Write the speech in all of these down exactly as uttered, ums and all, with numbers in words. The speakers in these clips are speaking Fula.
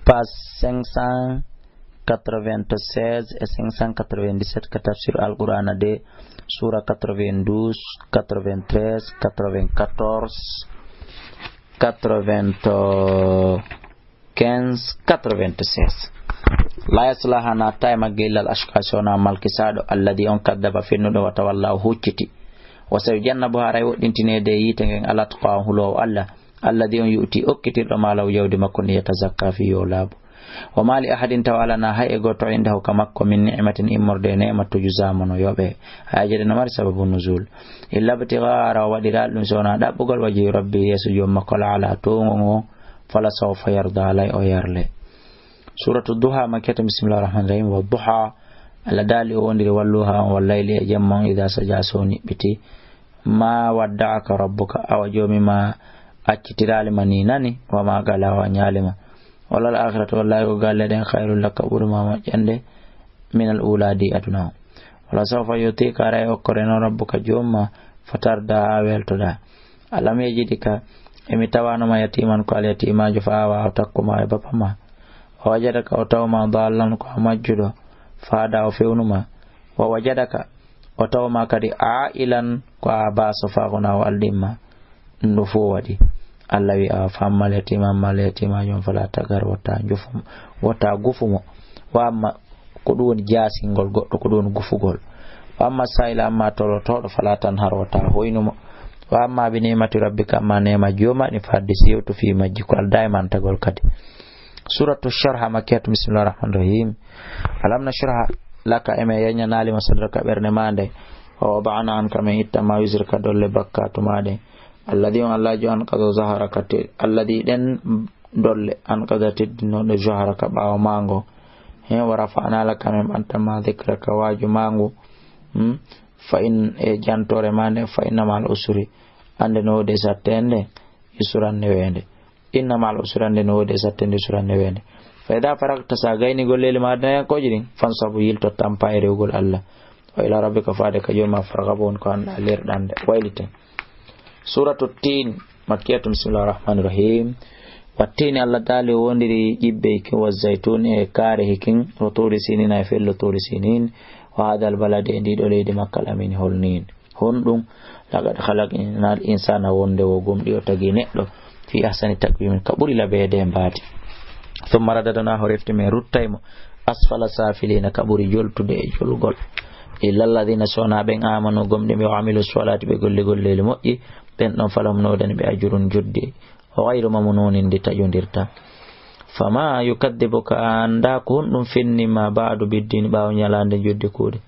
Page cinq cent quatre-vingt-seize et cinq cent quatre-vingt-dix-sept ka tafsir Alqur'ana de, sura quatre-vingt-douze, quatre-vingt-treize, quatre-vingt-quatorze, quatre-vingt-quinze, quatre-vingt-seize. La yaslaha, naatataa e magge illa al ashqa, si wonaa malkisaaɗo, alladhi, on, kaddaba, fennuɗo, wa tawalla, o hucciti. Wa sayujannabuha, haray woɗɗintineede e yiite ngen, al atqa, on huloowo Allah, alladhi, on, yu'ti, okkitirɗo, maalahu, jawdi makko ndin, yatazakka, fii yo laaɓu. Wa ma li ahadin, tawa alanaa hay e gooto, indahu, ka makko, min ni'matin, immorde e neema, tujza, mo no yoɓee. Aya je ɗe no mari sababu nuzul. Illa ibtigha, hara o waɗiraali ɗum si wonaa ɗaɓɓugol wajhi rabbi, yeeso joom makko, al a'la, toowngo ngo, fala sawfa yarda, alay o yarle. Suratu Duha, makkiyatun, bismillahir rahmanir rahim. Wa duha, Allah daali o wondiri walluha on, wal layli, e jemma on, idha saja, so niɓɓiti. Ma wadda'aka rabbuka, awa joomi ma accitiraali ma ni nani, wa ma qala, o añaali ma. Wala al akhiratu, wallahi ko galle ɗen, khayrun laka, ɓuri ma moƴƴande, min al ula, di aduna on. Wala sawfa yutika, aray okkoreno rabbuka, joom ma, fatarda, haa weltoɗa. Alam yajidka, emi tawano ma yatiman, ko al yatimaajo, fa awa, o takku ma e bapa ma. Wa wajadaka, o taw ma dallan, ko a majjuɗo, fa hada, o fewnu ma. Wa wajadaka, o taw ma kadi ailan, ko a baaso, fa agna, o alɗin ma. Ɗum ɗo fof waɗi. Allah wi, awa, fa ammal yatima, ammal yatimaajo on, fala taqhar, wota jufu mo, wota gufu mo. Wa amma, ko ɗum woni jaasingol goɗɗo, ko ɗum woni gufugol. Wa amma sa'ila, amma tolotooɗo, fala tanhar, wota hoynu mo. Wa amma bi ni'mati rabbika, amma neema jooma ɗin, fa haddis, yewtu fii majji, ko aldaa e mantagol kadi. Suratu Sharha, makkiyatun, bismillahir rahmanir rahim. Alam nashrah laka, emen yaññanaali ma, sadraka, ɓernde ma nden. Wa wada'na anka, men ittan ma, wizraka, dolle bakkaatu ma ɗen. Alladhi, on Allaajo, anqada zahraka, te-, alladhi, ɗen dolle, anqada, teddinooɗe, zahraka, ɓaawo ma ngo. Hen, wa rafa'na laka, men ɓantan ma, dhikraka, waaju ma ngu. Hmm? Fa in-, e jantoore ma nden, fa inna ma'al usri, annde no woodi e sattende, yusran, neweende. Inna ma'al usri, annde no woodi e sattende, yusran, neweende. Fa idha faragta, sa gayni golleeli ma aduna yankooji ɗin, fansab, yilto, tampa e rewugol Allah. Wa ila rabbika, faade ka jooma, farghab, woni ko an ɗa lerɗande, wayliten. Suratu Tin, makkiyatun, bismillahir rahmanir rahim. Wa tini, Allah taala o wondiri ƴibbe hikin, wa zaytun, e kaare hikin, wa turi sinina, e fello turi sinin, wa hadal baladi, e ndiɗo leydi Makka, al amini, holniin. Honɗum? Laqad khalaqnal insana, wonde wo gomɗi o tagi neɗɗo, fi ahsani taqwimin, ka ɓuri labeede e mbaadi. Thumma radadnahu, refti men ruttay mo, asfala safilina, ka ɓuri joltude e jolgol. Illa alladhina, sona ɓen, amanu, gomɗi ɓe, wa amilu salati, ɓe golli golleeli moƴƴi, ɓen ɗon, falahum, no woodani ɓe, ajrun, joddi, ghayru mamnunin, ndi taƴondirta. Fama yukadhibuka, a annda ko honɗum fenni ma, ba'du, biddin, ɓaawo ñalaande joddi kuuɗe.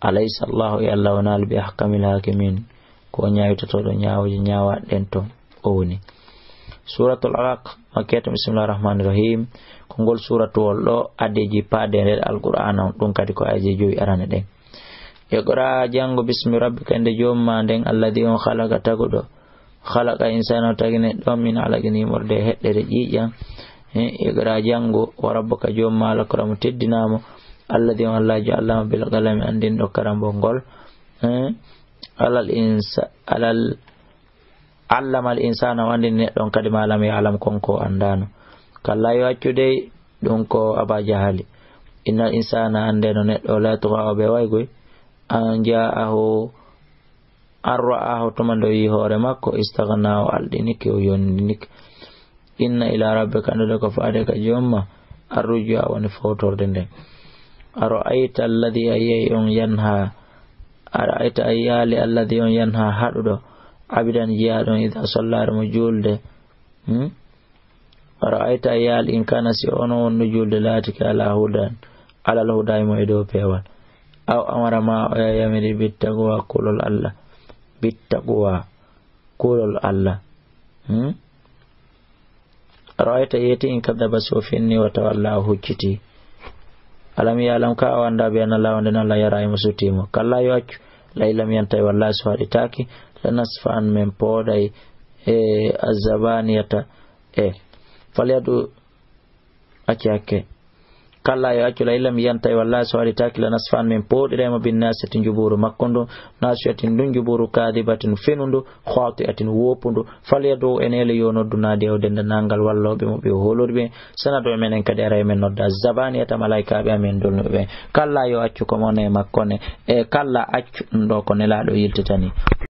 Alaysa Allahu, e Allah wonaa, bi ahkamil hakimin, ko o ñaawitotooɗo ñaawooje ñaawaaɗe ɗen ton o woni. Suratul Alaq, makkiyatun, bismillahir rahmanir rahim. Ko ngol suuratuwol ɗo adeji paade e nder Alqur'aana on, ɗum kadi ko aayeeje jowi arane ɗen. Iqra, janngu, bismi rabbika, innde joom ma nden, alladhi, on, khalaqa, taguɗo, khalaqa, insana, o tagi neɗɗo on, min alaqin, immorde e heɗɗere ƴiiƴan. He, iqra, janngu, wa rabbuka, joom ma, al akramu, teddinaamo, alladhi, on, Allaajo, allama bil qalami, anndinɗo karambol ngol. He, alal insa-, alal, allamal insana, o anndini neɗɗo on kadi ma lam ya'lam, kon ko o anndaano. Kalla, yo accu dey, ɗum ko Aba Jahali. Innal insana, anndeno neɗɗo, la yatgha, o ɓe waygoy, an ja'ahu, an ra'ahu, tuma nde o yi hoore makko, istaghna, o alɗinike, o yondinike. Inna ila rabbika, anndude ko faade ka joom ma, arrujua, woni fowtorde nden. Ara'ayta alladhi, a yi'ay on, yanha, ara'ayta, a yi'aali, alladhi, on, yanha, haɗuɗo, abdan, jiyaaɗo on, idha salla, mo juulde. Hmm? Ara'ayta, a yi'aali, in kana, si on wonno juulde laatike, ala hudan, alal huda, mo e dow peewal. Aw amara, ma o yamiri, bittaqwa, kulol Allah. Bittaqwa, kulol Allah. Hmm? Ra'ayta, yeeti, in kadhaba, si o fenni, wa tawalla, o hucciti. Alam ya'lam, ka o annda, bi anna Allah, wonde Allah yara, imo suti mo. Kalla, yo accu, la in lam yantahi, wallahi, so haɗitaaki, la nasfa'an, men pooɗay, e azzabaniyata, e falyadu, acci hakke. Kalla yo accu la illam yanta e walla so waɗi takila nasfan min pooɗirema bin nasiyatin juburu makko ndu, nasiyatin ndun juburu kadibatin fenundu, khati'atin wopundu. Fal yadu en ele yo noddu nadi o denda nangal walloɓe mo ɓe holori ɓe. Sanadu e menen kadi ara e men nodda zabaniyata malaikaɓe amen dolnuɓe ɓe. Kalla yo accu ko mone makko ne. E kalla accu ɗum ɗo ko nelaɗo yiltitani.